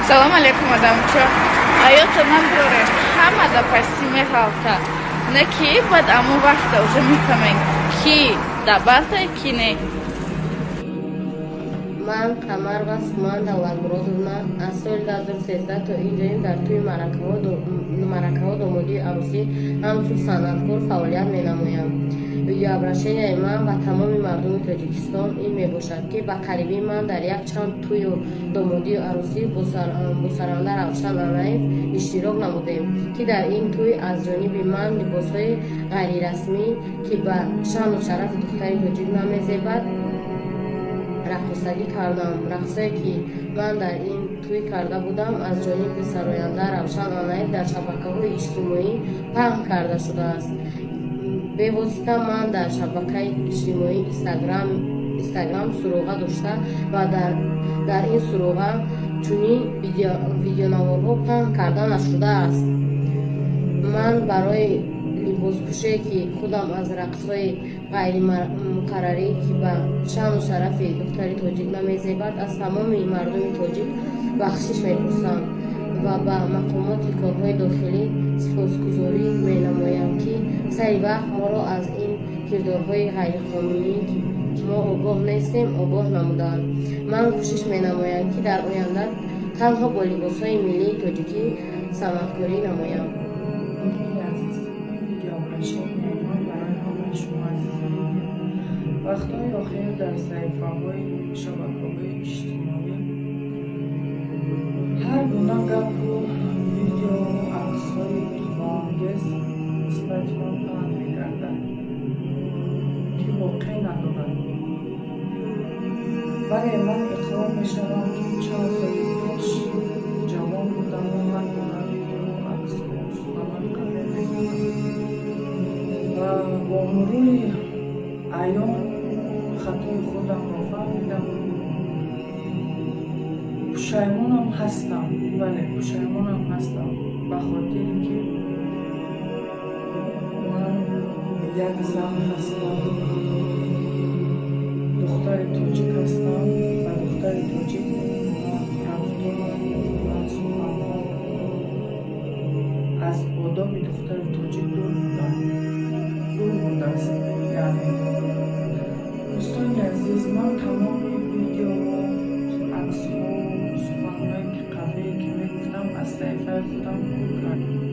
Салом алейкум, одамчо. Аёто наброре, ҳама да пасти меғалта. Не ки баъд аму вақта уже мефаҳмем, ки да балта, ки не. Ман Қамарова Суман Давлатмуродовна аз соли 2013 то ин ҷониб дар тӯи маъракаҳо, домодию арӯсӣ ҳамчун санъаткор фаъолият менамоям. Видеообращенияи ман ба тамоми мардуми Тоҷикистон ин мебошад, ки ба қарибӣ ман дар якчанд тӯю домодию арӯсӣ бо саранда Равшан Анаев иштирок намудем, ки дар ин тӯй аз ҷониби ман либосҳои ғайрирасмӣ, ки ба шаъну шарафи духтари тоҷик намезебад, раққосагӣ кардам. Рақсое, ки ман дар ин тӯй карда будам, аз ҷониби сароянда Равшан Анаев дар шабакаҳои иҷтимоӣ паҳн карда шудааст. Бевосита ман дар шабакаи иҷтимоии Инстаграм суроға дошта ва дар ин суроға чунин видеонаворҳо паҳн карда нашудааст. Ман барои либоспӯшие, ки худам аз рақсҳои ғайримуқаррарӣ, ки ба шаъну шарафи духтари тоҷик намезебад, аз тамоми мардуми тоҷик бахшиш мепурсам ва ба мақомоти корҳои дохилӣ сипосгузорӣ менамоям, ки сари вақт моро аз ин кирдорҳои ғайриқонунӣ, ки мо огоҳ нестем, огоҳ намуданд. Ман кӯшиш менамоям, ки дар оянда танҳо бо либосҳои миллии тоҷикӣ санъаткорӣ намоям. Азиз, ин видеообращенияи ман барои ҳамаи шумо, азизони дил. Вақтҳои охир дар саҳифаҳои шабакаҳои иҷтимоӣ ҳар гуна гапу видео, аксҳои узвоангез нисбати ман паҳн мегардад, ки воқеъ надорад. Бале, ман иқрор мешавам, ки чанд соли пеш ҷавон будаму ҳар гуна видео, аксҳо, суханони қабеҳ мегуфтам ва бо мурури айём хатои худамро фаҳмидам. Пушаймонам ҳастам, бале, пушаймонам ҳастам, ба хотире ки ман як зан ҳастам, духтари тоҷик ҳастам ва духтари тоҷик рафтору ва суханҳо аз одоби духтари тоҷик дур будам, дур будааст. Яъне, дӯстони азиз, ман тамоми видео, аксҳо, суханҳое ки қабеҳе ки мегуфтам, аз саҳифаи худам пур кардам.